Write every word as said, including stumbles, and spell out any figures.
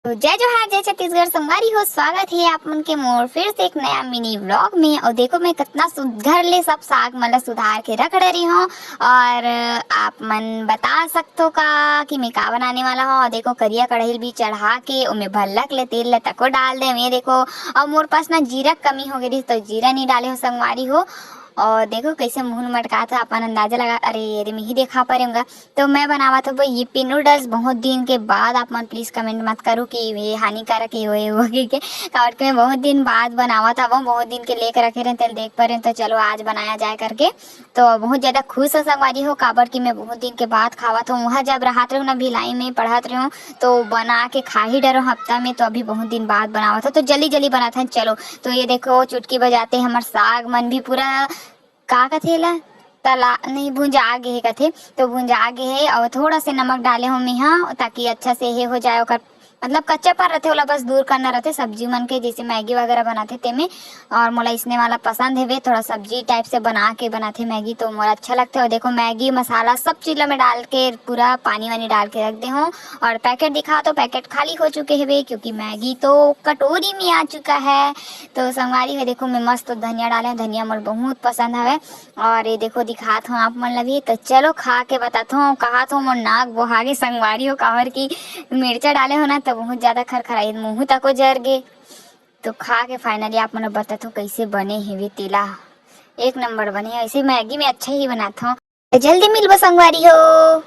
तो जय जोहार, जय छत्तीसगढ़ संगवारी हो, स्वागत हे आप मन के मोर फिर से एक नया मिनी व्लॉग में। अउ देखो, मैं कतना सुघर ले सब साग मन ला सुधार के रख डरे हंव। अउ आप मन बता सकथो का कि मैं का बनाने वाला हंव। अउ देखो, करिया कढ़ाई भी चढ़ा के ओमे भल्लक ले तेल ला तको डाल दे। ये देखो, अउ मोर पास ना जीरा के कमी हो गे रहिस, तो जीरा नहीं डाले हंव संगवारी हो। अउ देखो, कैसे मुंह मटकात हे, अपन अंदाजा लगा, अरे, ये दे, मैं ही देखा परेंव गा। तो मैं बनावत हंव यिप्पी नूडल्स बहुत दिन के बाद। आप मन प्लीज कमेंट मत करो कि ये हानिकारक हे, ये होगे के, काबर कि मैं बहुत दिन बाद बनावत हंव, बहुत दिन के लेके रखे रहेंव, तेला देख परेंव, तो चलो आज बनाया जाए करके। तो बहुत ज्यादा खुश हंव संगवारी हो, काबर कि मैं बहुत दिन के बाद खावत हंव। उहां जब रहत रहेंव ना, भिलाई में पढ़त रहेंव, तो बना के खा ही डरेंव हफ्ता में, तो अभी बहुत दिन बाद बनावत हंव, तो जल्दी जल्दी बनाथन। चलो, तो ये देखो, चुटकी बजाते हमर साग मन भी पूरा, का कथे ला, तला नहीं, भुंजा गे हे कथे, तो भुंजा गे हे। अउ थोड़ा से नमक डाले हंव मैं हा, ताकि अच्छा से हे हो जाए ओकर, मतलब कच्चापन रथे, ओला बस दूर करना रथे सब्जी मन के, जैसे मैगी वगैरह बनाथे तेमे। अउ मोला इसने वाला पसंद हेवे, थोड़ा सब्जी टाइप से बना के बनाथे मैगी, तो मोला अच्छा लगथे। अउ देखो, मैगी मसाला सब चीज ला मैं डाल के, पूरा पानी वानी डाल के रख दे हंव। अउ पैकेट दिखावत हंव, पैकेट खाली हो चुके हेवे, क्योंकि मैगी तो कटोरी में आ चुका है। तो संगवारी हो, देखो, मैं मस्त धनिया डाले हंव, धनिया मोला बहुत पसंद हवे। अउ ये देखो, दिखात हंव आप मन ला भी। तो चलो, खा के बताथंव। कहत हंव, मोर नाक बोहा गे संगवारी हो, काबर कि मिर्चा डाले हंव ना, तो बहुत ज्यादा खरखराई, मुंह तको जर गे। तो खा के finally आप मन ला बताथंव, कैसे बने हेवे तेला। एक नंबर बने हे। ऐसे मैगी मैं अच्छा ही बनाथंव। तो जल्दी मिलबो संगवारी हो।